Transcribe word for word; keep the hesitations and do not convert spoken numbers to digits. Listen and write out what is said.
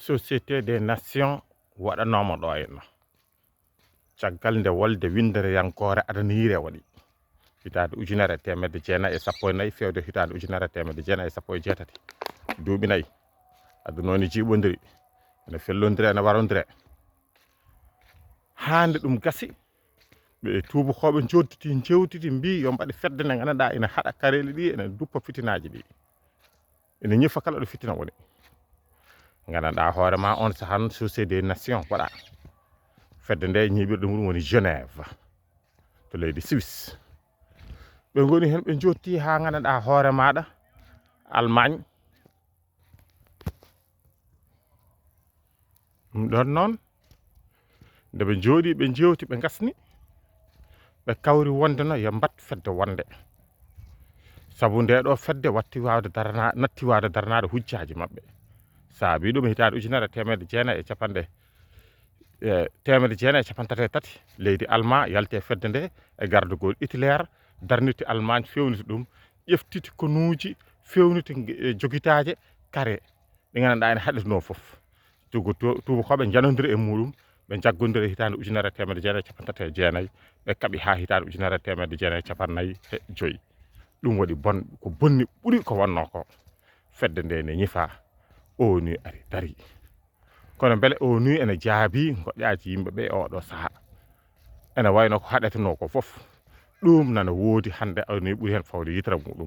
Société des Nations waɗanooma ɗo henna. Caggal nde wolde winndereyankoore adaniire waɗi, hitaande ujunere e teemedde jeenayi e sappo e nayi feewde hitaande ujunere e teemedde jeenayi e sappo e jeetati, duuɓi nayi, aduna o ne jiiɓondiri, ene fellondira, ene warondira. Haa nde ɗum gasi, ɓe tuubakooɓe njoodditi, njewtiti, mbii yo mbaɗe fedde nde nganndanɗaa ene haɗa kareeli ɗi, ene duppa fitinaaji ɗi. Ene ñifa kala ɗo fitina woni. Nganndanɗaa hoore ma, on sahaa noon, Société des Nations waɗa. Fedde nde ñiiɓirde mum woni Genève, to leydi Suisse. Ɓe ngoni heen, ɓe njootti haa nganndanɗaa hoore maaɗa, Allemagne. Ɗum ɗoon noon, nde ɓe njooɗii, ɓe njeewti, ɓe ngasni, ɓe kawri wonde no yo mbaɗ fedde wonde. Sabu nde ɗo fedde watti waawde darana-, natti waawde daranaade hujjaaji maɓɓe. Saabii ɗum, hitaande ujunere e teemedde jeenayi e capanɗe, e teemedde jeenayi e capanɗe tati e tati, leydi Almaa yalti e fedde nde e gardagol Hitler, darniti Allemagne, feewniti ɗum, ƴeftiti konuuji, feewniti nge-, e jogitaaje kare ɗe nganndanɗaa ene haɗitunoo fof. Tuuba-, tu-, tuubakooɓe njanondiri e muɗum, ɓe njaggondiri e hitaande ujunere e teemedde jeenayi e capanɗe tati e jeenayi, ɓe kaɓi haa hitaande ujunere e teemedde jeenayi e capanɗe nayi e joyi. Ɗum waɗi bon-, ko bonni ɓuri ko wonnoo ko. Fedde nde ne ñifaa, ONU ari dari. Kono mbele ONU ene jaabii ngoƴaaji yimɓe ɓe e oɗo sahaa? Ene wayno ko haɗetenoo ko fof, ɗum nana woodi hannde, ONU ɓuri heen fawde yitere muɗum.